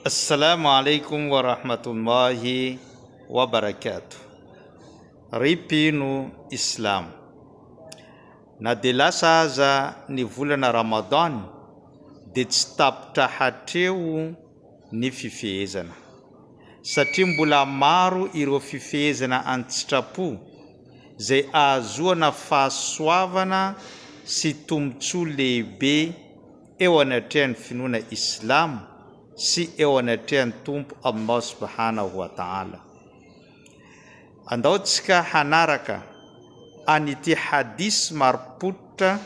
Assalamu alaikum wa rahmatullahi wa barakatuh. Ry mpino Islamo, na dia lasa aza ny volana Ramadan dia tsy tapitra hatreo ny fifehezana. Satria mbola maro ireo fifehezana an-tsitrapo izay ahazoana fahasoavana sy tombontsoa lehibe eo anatrehan'ny finoana Islamo sy eo anatrehan'ny Tompo Allah Subhanahu wa Ta'ala. Andao tsika hanaraka an'ity hadith marim-pototra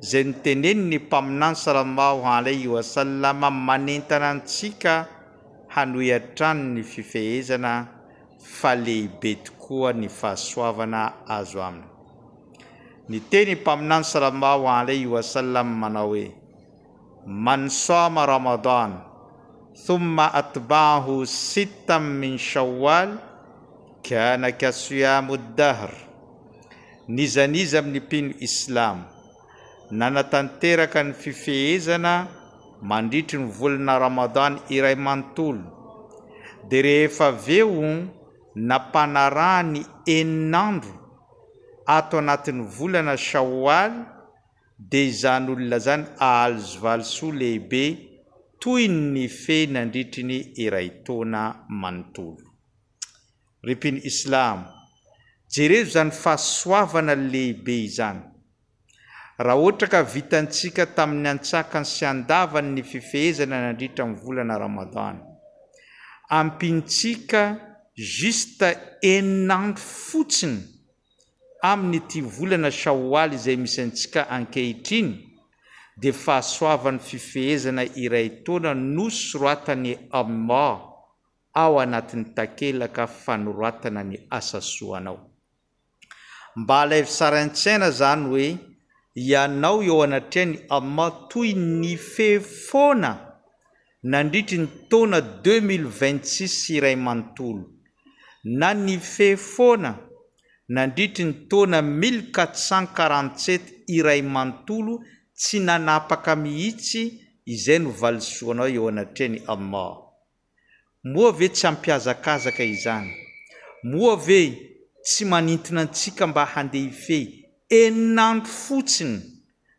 izay notenenin'ny Mpaminany Salallahu alaihi wa sallam manentana antsika hanohy hatrany ny fifehezana fa lehibe tokoa ny fahasoavana azo aminy. Niteny Mpaminany Salallahu alaihi wa sallam manao hoe, Man sama Ramadan thumma atba'ahu sittan min Shawwal kana ka siyamud dahr. N'iza n'iza amin'ny mpino Islamo nanatanteraka ny fifehezana mandritry ny volana Ramadan iray manontolo dia rehefa avy eo nampanarahany enin'andro ato anatin'ny volana Shawwal dia izany olona izany ahalzo valisoa lehibe toy ny nifehy nandritry ny iray taona manontolo. Ry mpino Islamo, jerevo izany fahasoavana lehibe izany. Raha ohatra ka vitantsika tamin'ny antsakany sy andavany ny fifehezana nandritra ny volana Ramadan, ampintsika juste enin'andro fotsiny amin'ity volana Shawwal izay misy antsika ankehitriny dia fahasoavan'ny fifehezana iray taona nosoratan'i Allah ao anatin'ny takelaka fanoratana ny asa soanao. Mba alaivo sary an-tsaina izany hoe ianao eo anatrehan'i Allah toy ny nifehy foana nandritry ny taona 2026 iray manontolo, na nifehy foana nandritry ny taona 1447 iray manontolo tsy nanapaka mihitsy izay no valisoanao eo anatrehan'i Allah. Moa ve tsy hampihazakazaka izany? Moa ve tsy manintona antsika mba handeha hifehy enin'andro fotsiny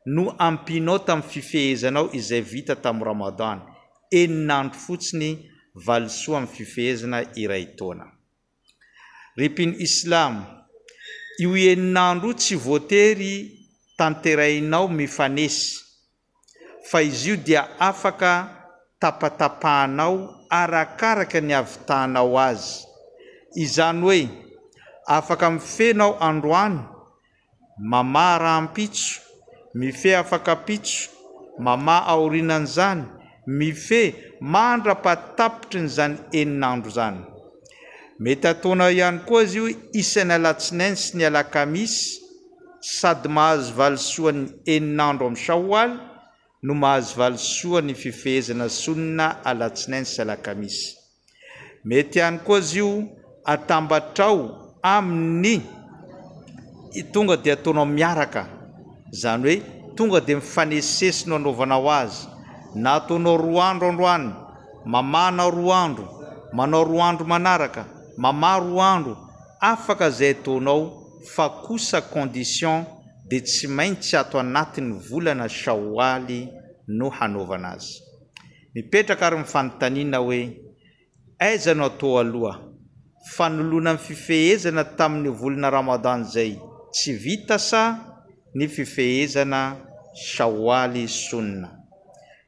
no ampianao tamin'ny fifehezanao izay vita tamin'ny Ramadan, enin'andro fotsiny valisoa amin'ny fifehezana iray taona? Ry mpino Islamo, io enin'andro io tsy voatery tanterahinao mifanesy. fa izy io dia afaka tapatapahanao arakaraka ny havitanao azy. Izany hoe afaka mifehy nao androany, mamaha rahampitso, mifehy afakampitso, mamaha aorinan'izany, mifehy mandra-pahatapitrin'izany enin'andro izany. Mety ataonao ihany koa izy io isan'ny alatsinainy sy ny alakamisy Sady mahazo valisoan'ny enin'andro amin'ny Shawwal no mahazo valisoa ny fifehezana Sunnah alatsinainy sy alakamisy. Mety ihany koa izy io atambatrao amin'ny tonga dia ataonao miaraka, izany hoe tonga dia mifanesisesy no anaovanao azy, na ataonao roa andro androany, mamahana roa andro, manao roa andro manaraka, mamaha roa andro, afaka izay ataonao fa kosa condition dia tsy maintsy ato anatin'ny volana shaoaly no hanaovana azy. Mipetraka ary ny fanontaniana hoe aiza no atao aloha? Fanoloana ny fifehezana tamin'ny volana ramadan izay tsy vita sa ny fifehezana shaoaly sunna?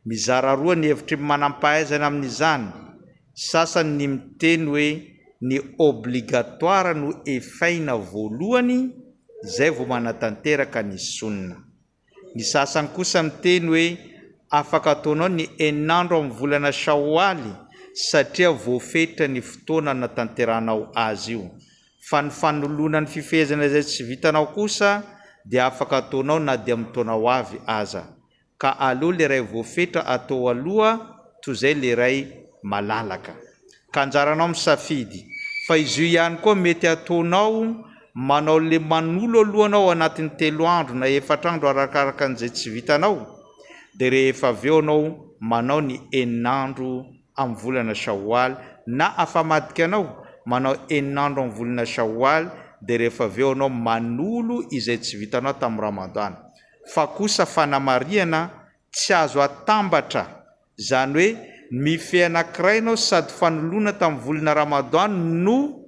Mizara roa ny hevitry ny manampahaizana amin'izany, Sasany ny miteny hoe ny obligatoire no efaina voalohany zay vao manatanteraka ny sunna. Ny sasany kosa miteny hoe afaka ataonao ny enin'andro amin'ny volana shaoaly satria voafetra ny fotoana anatanterahanao azy io. Fa ny fanoloana ny fifehezana izay tsy vitanao kosa dia afaka ataonao na dia amin'ny taona ho avy aza. Ka aleo le ray voafetra atao aloha toy zay le ray malalaka. Ka anjaranao misafidy. Fa izy io ihany koa mety ataonao manao le manolo aloha anao anatin'ny telo andro na efatra andro arakaraka an'izay tsy vitanao de rehefa avy eo anao manao ny enina andro. amin'ny volana Shawwal na afamadika anao manao enin'andro amin'ny volana Shawwal dia rehefa avy eo anao manolo izay tsy vitanao tamin'ny Ramadan. Fa kosa fanamarihana tsy azo atambatra, izany hoe mifehy anankiray ianao sady fanoloana tamin'ny volana Ramadan no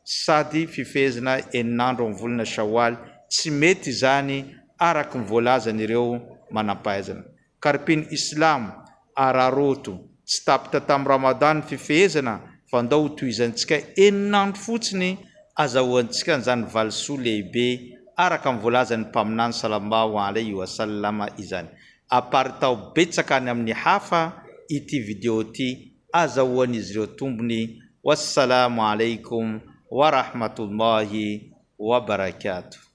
sady fifehezana enin'andro amin'ny volana Shawwal, tsy mety izany araka ny voalazan'ireo manampahaizana. Karpin Islam, Araroto, tsy tapitra tamin'ny Ramadan ny fifehezana fa ndao ho tohizantsika enin'andro fotsiny azahoantsika an'izany valisoa lehibe araka ny voalazan'ny Mpaminany Salallahu alaihi wa sallam izany. Aparitaho betsaka any amin'ny hafa ity video ity azahoan'izy ireo tombony. Wassalamo alaikum wa rahmatullahi wa barakatuh.